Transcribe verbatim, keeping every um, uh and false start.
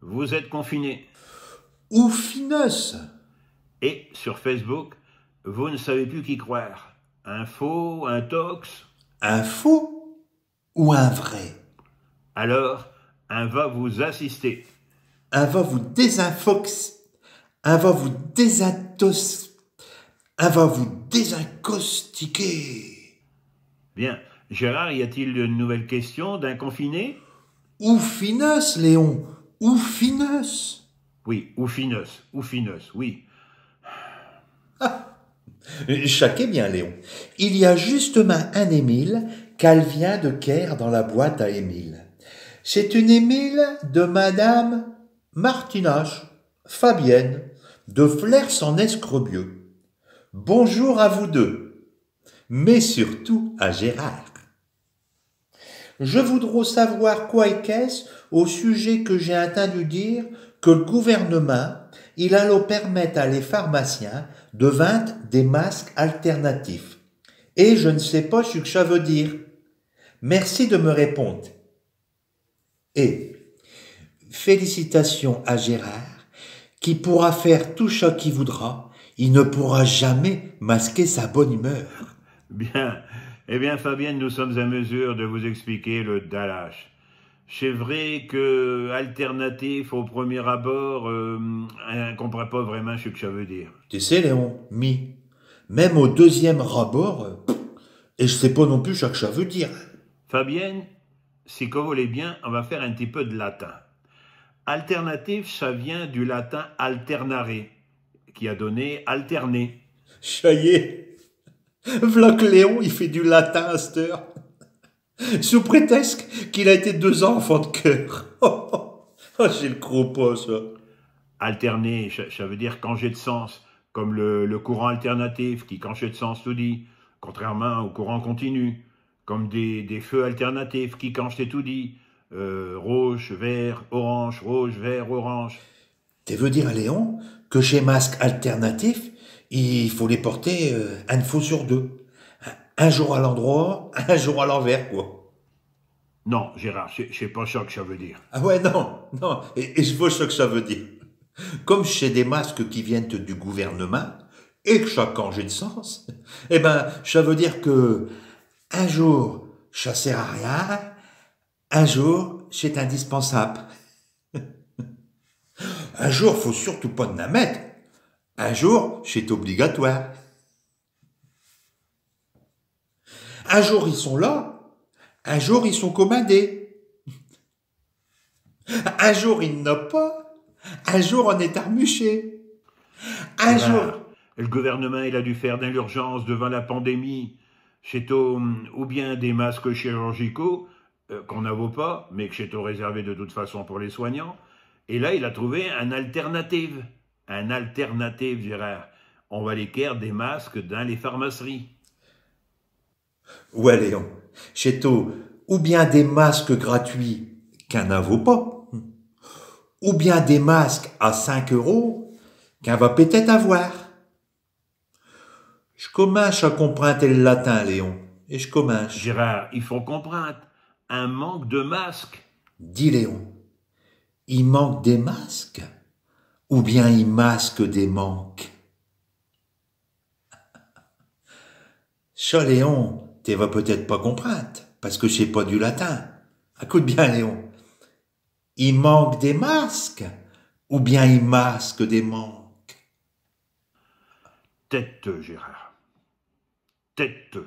Vous êtes confiné. Ou fineuse. Et sur Facebook, vous ne savez plus qui croire. Un faux, un tox. Un faux ou un vrai ? Alors, un va vous assister. Un va vous désinfox. Un va vous désintos. Un va vous désincostiquer. Bien. Gérard, y a-t-il une nouvelle question d'un confiné ? Ou fineuse, Léon, ou fineuse. Oui, ou fineuse, ou fineuse, oui. Ah, cha quait bien, Léon. Il y a justemint un émile qu'al vient de quère dins la boîte à émiles. Ch'est un émile de Madame Martinache, Fabienne, de Flers-en-Escrebieux. Bonjour à vous deux, mais surtout à Gérard. Je voudros savoir quo qu'ch'est au sujet que j'ai intindu dire que l'gouvernemint, i allot permette à les pharmaciens de vinde des masques alternatifs. Et je n'sais pas chu qu'cha veut dire. Merci de m'répondre. Et félicitations à Gérard, qui pourra faire tout cha qu'i voudra, i n'pourra jamais masquer s'bonne humeur. Bien. Eh bien, Fabienne, nous sommes à mesure de vous expliquer l'dallache. Ch'est vrai que alternatif, au premier abord, euh, in comprind pas vraimint chu qu'cha veut dire. Te sais, Léon, mi, même au deuxième rabord, euh, et j'sais pas non plus cha qu'cha veut dire. Fabienne, si qu'vous voulez bien, in va faire un tiot peu d'latin. Alternatif, cha vient du latin alternare, qui a donné alterner. Cha y est. V'là que Léon, i fait du latin à ch't'heure. Sous prétexte qu'il a été deux ans infant d'chœur. Oh, j'el cros pas, cha. Alterner, cha, cha veut dire canger d'sens, comme le, le courant alternatif qui cange d'sens toudis, contrairemint au courant continu, comme des, des feux alternatifs qui cangent toudis, euh, rouge, vert, orange, rouge, vert, orange. Te veux dire, Léon, que chés masques alternatifs, i faut les porter, euh, un fos sur deux. Un jour à l'indrot, un jour à l'invers, quoi. Non, Gérard, ch'est, ch'est pas cha qu'cha veut dire. Ah ouais, non, non, et, et j'vos cha qu'cha veut dire. Comme ch'est des masques qui viennent du gouvernemint, et qu'cha cange d'sens, eh ben, cha veut dire que un jour, cha sert à rien, un jour, ch'est indispensable. Un jour, faut surtout pas n'in mette. Un jour, ch'est obligatoire. Un jour, i sont là. Un jour, i sont commandés. Un jour, i n'a pas. Un jour, in est armuché. Un jour. L'gouvernemint, il a dû faire dins l'urgence devant la pandémie. Ch'étot, ou bien des masques chirurgicaux, euh, qu'in n'avot pas, mais qu'ch'étot réservé de toute façon pour les soignants. Et là, il a trouvé un alternative. Un alternative, Gérard. In va les quère des masques dins les pharmaceries. Ouais, Léon. Ch'étot ou bien des masques gratuits qu'in n'avot pas, ou bien des masques à cinq euros qu'in va p't-ête avoir. J'comminche à comprinde el latin, Léon, et j'comminche. Gérard, i faut comprinde. I manque des masques. Dis, Léon, i manque des masques, ou bien i masque des manques ? Cha, Léon, te vas p't-ête pas comprinde, pasque ch'est pas du latin. Acoute bien, Léon. I manque des masques, ou bien i masque des manques ? Tais-te, Gérard. Tais-te.